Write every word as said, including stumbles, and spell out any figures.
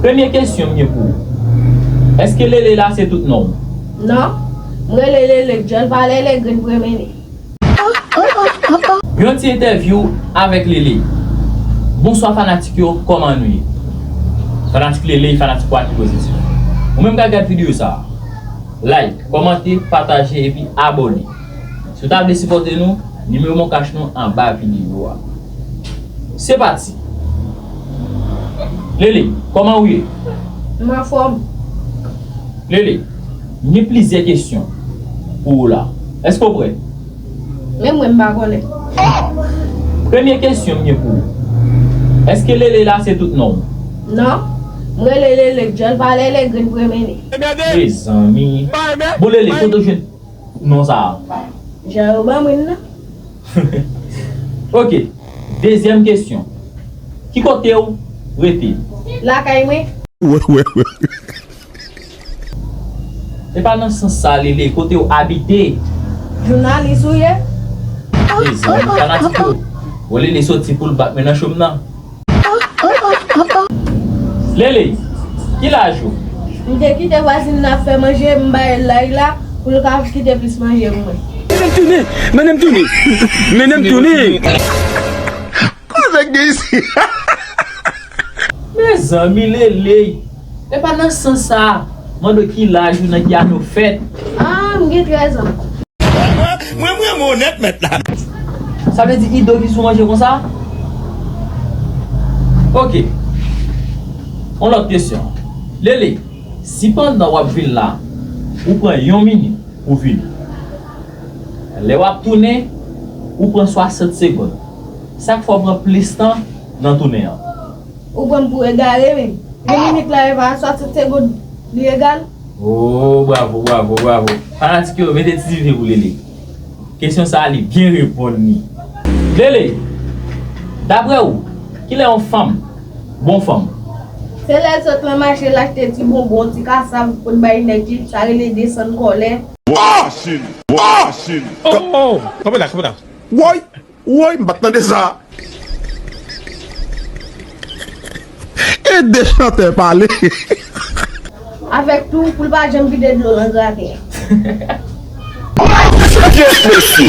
Premye kesyon m gen pou ou. Èske Lele la se tout non w? Non. M rele Lele, djòl pa Lele, grenn premene. Yon ti entèvyou avèk Lele. Bonswa fanatik yo, kòman nou ye? Fanatik Lele, fanatik Waki Pozitif. Ou menm k ap gad videyo sa a, like, kòmante, pataje epi abòne. Si w ta vle sipòte nou, nimewo Mon Cash nou anba videyo a. Se pati. Lele, kòman ou ye? M anfòm. Lele, m gen plizyè kesyon pou ou la. Èske w prè? Menm mwen m pa konnen. Premye kesyon m gen pou ou. Èske Lele la se tout non w? Non. M rele Lele, djòl pa Lele, grenn premene. Mezanmi. Bon, Lele, kote w jwenn non sa a? Jan yo ban mwen nan. Ok. Dezyèm kesyon. Ki kote w rete? Lakay mwen. Wè, wè, wè. E pa nan sans sa, Lele, kote w abite? Jounalis ou ye? Mezanmi, fanatik yo. Bon, Lele soti pou l bat mwen nan cho m nan. Lele, ki laj ou? M te kite vwazin nan ap fè manje, m ba l lay la, pou l ka kite plis manje pou mwen. Mennen m tounen! Mennen m tounen! Mennen m tounen! Koze k gen isi? Mezanmi, Lele, e pa nan sans sa. Mande w ki laj ou, nan ki ane w fèt. Ah, m gen trèz an. Mwen, mwen, mwen onèt, mèt la. Sa vle di Ido ki sou manje konsa? Ok. Yon lòt kesyon. Lele, si pandan w ap vin la, ou pran yon minit pou vini, lè w ap tounen, ou pran swasant segonn, sa k fè w pran plis tan nan tounen an? Ou pran m pou egare menm. Yon minit la e pa swasant segonn, li egal? Oh, bravo, bravo, bravo. Fanatik yo, mete ti dife pou Lele. Kesyon sa a, li byen reponn li. Lele, daprè ou, kilè yon fanm, bon fanm? Se lè l sot nan mache, l achte ti bonbon, ti kasav, pou l bay nèg li, sa rele desann kòlè. Masin! Masin! Oh, oh, oh. Kanpe la, kanpe la. Woy! Woy, m pa t tande sa. Ede chantè pale. Avèk tou, pou l pa janm vide dlo nan graten an. Yes, mesye.